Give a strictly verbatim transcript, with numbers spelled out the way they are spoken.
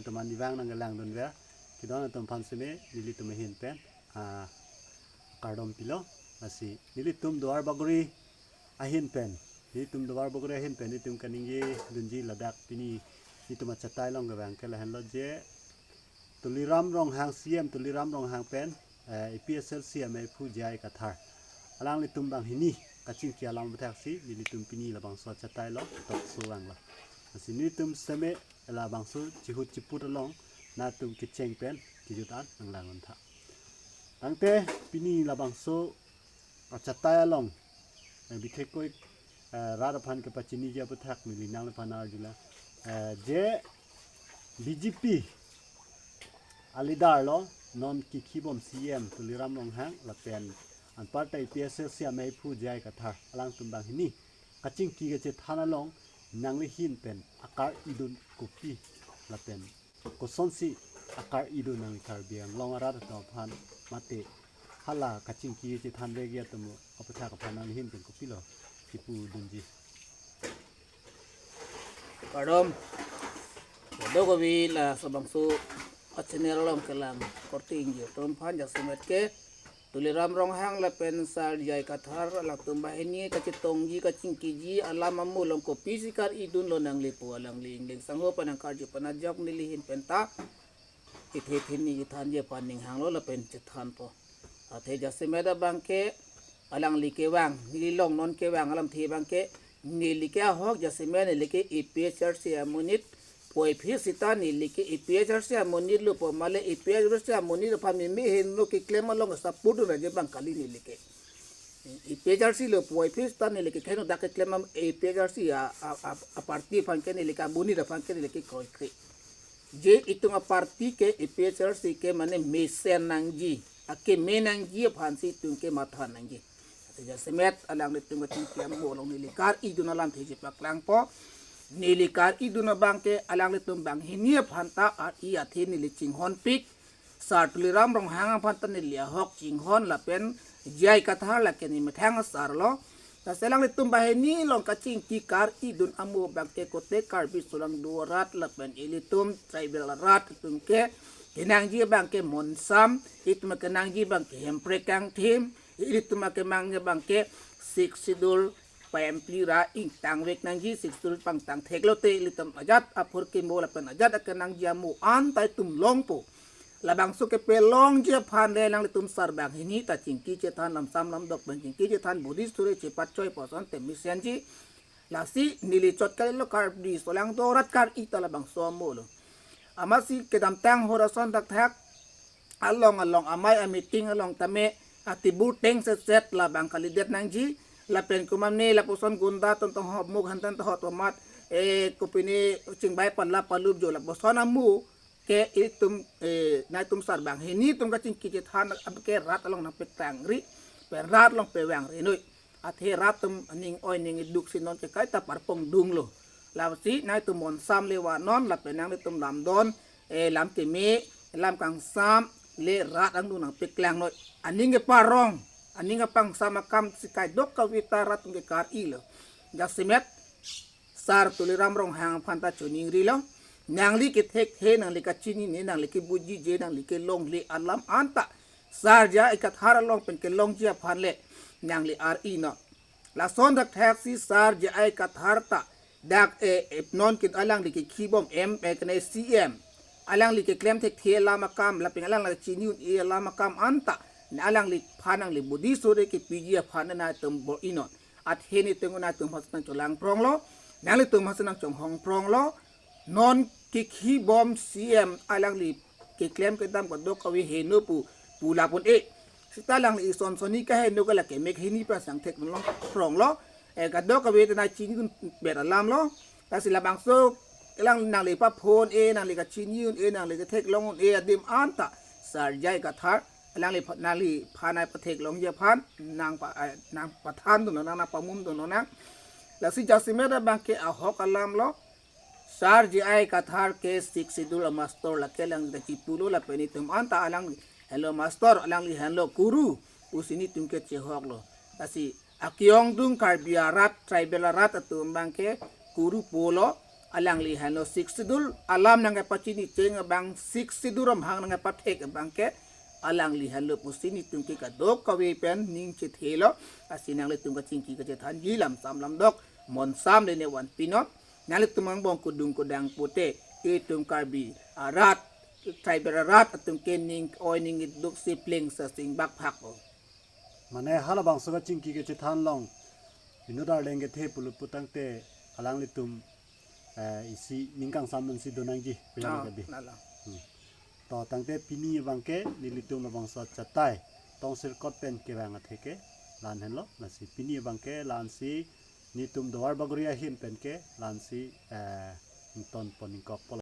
Teman ivang nangkelangdunver. Kedon atum aphan seme nelitum ahin pen, ah, kardom pilo. Lasi nelitum Duar Bagori ahin pen, nelitum Duar Bagori ahin pen nelitum kaningje dunji ladak pini nelitum achatai along kevang ke lahenlo je Tuliram Ronghang, C M Tuliram Ronghang pen, eh, A P H L C amei aphu J I Kathar, alanglitum banghini kachingki alam aputhak si nelitum pini labangso achatai along tokso vanglo. Lasi nelitum seme labangso chihut chiput along nangtum kecheng pen kejut an nanglangdun tha. Tangte pini labangso achatai along, eh, bithekoi, eh, rat aphan kepachiniji aputhak neli nangliphan arjulo. Eh, je B J P a-leader lo, non kekhibom C M Tuliram Ronghang lapen anparta A P H L C amei aphu J I Kathar, alangtum banghini kachingki kachethan along nangli ahin pen akar-idun kopi lapen kosonsi akar-idun nangli Karbi Anglong arat atum aphan mate hala kachingki kachethan vekji atum aputhak aphan nangli ahin pen kopilo kipudunji? Kardom. Kadokave laso bangso a-channel along kelang korte ingjir atum aphan jasemet ke Tuliram Ronghang lapen Sar J I Kathar alangtum banghini kachetongji kachingkiji alam amo along kopisi kar-idunlo nangli pu alangli ingleng sangho pen nangkarju pen ajok neli ahin pen ta ithe thini ithanji aphan ning hanglo lapen chethanpo. Athe jasemet abang ke alangli kevang, neli along non kevang alamthe abang ke neli ke ahok jasemet neli ke A P H L C amonit puvoiphit seta neli ke A P H L C amonit lo pu male A P H L C amonit aphan meme heno keklem along support dunji abang kali neli ke. A P H L C lo puvoiphit seta neli ke keheno dak keklem am A P H L C a, a, a, a-party aphan ke neli ke amonit aphan ke neli ke kroikre. Je itum a-party ke A P H L C ke mane mesen nangji, akeme nangji aphansi itum ke matha nangji. Athe jasemet alanglitum kachingki amo along neli kar-idun alamthe chepaklangpo. Neli kar-idun abang ke alanglitum banghini aphan ta ar-i athe neli chinghonpik. Sar Tuliram Ronghang aphan ta neli ahok chinghon lapen J I Kathar lake ne methang asar lo. Lasi alanglitum banghini along kachingki kar-idun amo abang ke kote Karbi solangdo arat lapen ilitum tribal arat atum ke kenangji abang ke monsam, itum kenangji abang ke Hemprek Kangthim, ilitum kemangji abang ke Sixth Schedule, pempli ra ingtangvek nangji, Sixth Schedule pangtang theklote ilitum ajat aphurkimo lapen ajat akenangji amo anta itum longpo. Labangso kepelongji aphan le alanglitum sar banghini ta chingki chethan lamsam lamdok pen chingki chethan bodi suri chepatchoi puson te mesenji. Lasi neli chot kalilo Karbi solangdo arat kar-i ta labangso amo lo. Amatsi kedamtang ahut ason thakthak along along amei a-meeting along tame atibur tengsetset labang kalidet nangji lapen kumane lapuson gunda atum tong hop muk hantan tohot tomat, eh, kopine chingbai pala palup jo lapuson amo ke itum, eh, nangtum sar banghini atum kachingki chethan abang ke rat along nangpetangri pen rat along pevangri noi. Athe rat atum aning oi aning iduk si non ke kaita parpongdunglo. Lasi nangtum monsam le vanon lapen nangtum lamdon, eh, lam keme, lam kangsam le rat angdung nangpeklang noi. Aning keparong, aning kepangsam akam si kaidok kaveta rat atum ke kar-ilo. Jasemet Sar Tuliram Ronghang aphan ta choningrilo. Nangli kethekthe, nangli kachinine, nangli kebujije, nangli kelongle alam anta Sar J I Kathar along pen kelongji aphan le nangli ar-i non. Lason thakthak si Sar J I Kathar ta dak, eh, eh, non ke alangli kekhibom M, eh, kene C M. Alangli keklem thekthe alam akam lapen alangli chini un-e alam akam anta alangliphan nangli bodi suri kepiji aphan nangtum bor-i non. Athe nelitum nangtum aphan nangcholangpronglo, nanglitum aphan nangchonghongpronglo. Non kekhibom C M alangli keklem kedam kadokave heno pu pu lapu un-e. Seta alangli ison sonni kaheno ke lake mek hini pasang thek longpronglo. Eh, kadokave ta nangchinidunpet alamlo. Lasi labangso alang nangli paphone-e, nangli kachini un-e, nangli ketheklong un-e adim anta Sar J I Kathar alangli pha-, nangliphan nangpatheklongji aphan nangpa-, eh, nangpathandun nang, nangpamumdun nang. Lasi jasemet abang ke ahok alamlo. Sar J I Kathar ke Sixth Schedule a-master lake alang ta chipulo lapen itum anta alang henlo master, alangli henlo guru pusi nelitum ke chehoklo. Lasi akeongdung Karbi arat, tribal arat atum abang ke guru pulo, Alangli henlo Sixth Schedule alam nangkepachini cheng abang, Sixth Schedule amahang nangkepathek abang ke alangli henlo pusi netum ke kadokave pen ning chethelo. Lasi nanglitum kachingki kachethanji lam sam lam dok, mon sam le ne vanpinon. Nanglitum angbong kudung kudang pute, itum Karbi arat, tribal arat atum ke ning oi ning iduk si pleng sasing bak phak o. Mane halabangso kachingki kachethan along inut arleng kethe pulo putangte alanglitum, eh, isi ning kangsam ansi donangji, pejam Ah, kadi. Nala. Hmm. To tangte pini abang ke nelitum labangso achatai tongsirkot pen kevang atheke lan henlo, lasi pini abang ke lansi netum Duar Bagori ahin pen ke lansi, eh, ington pon ingkok polo.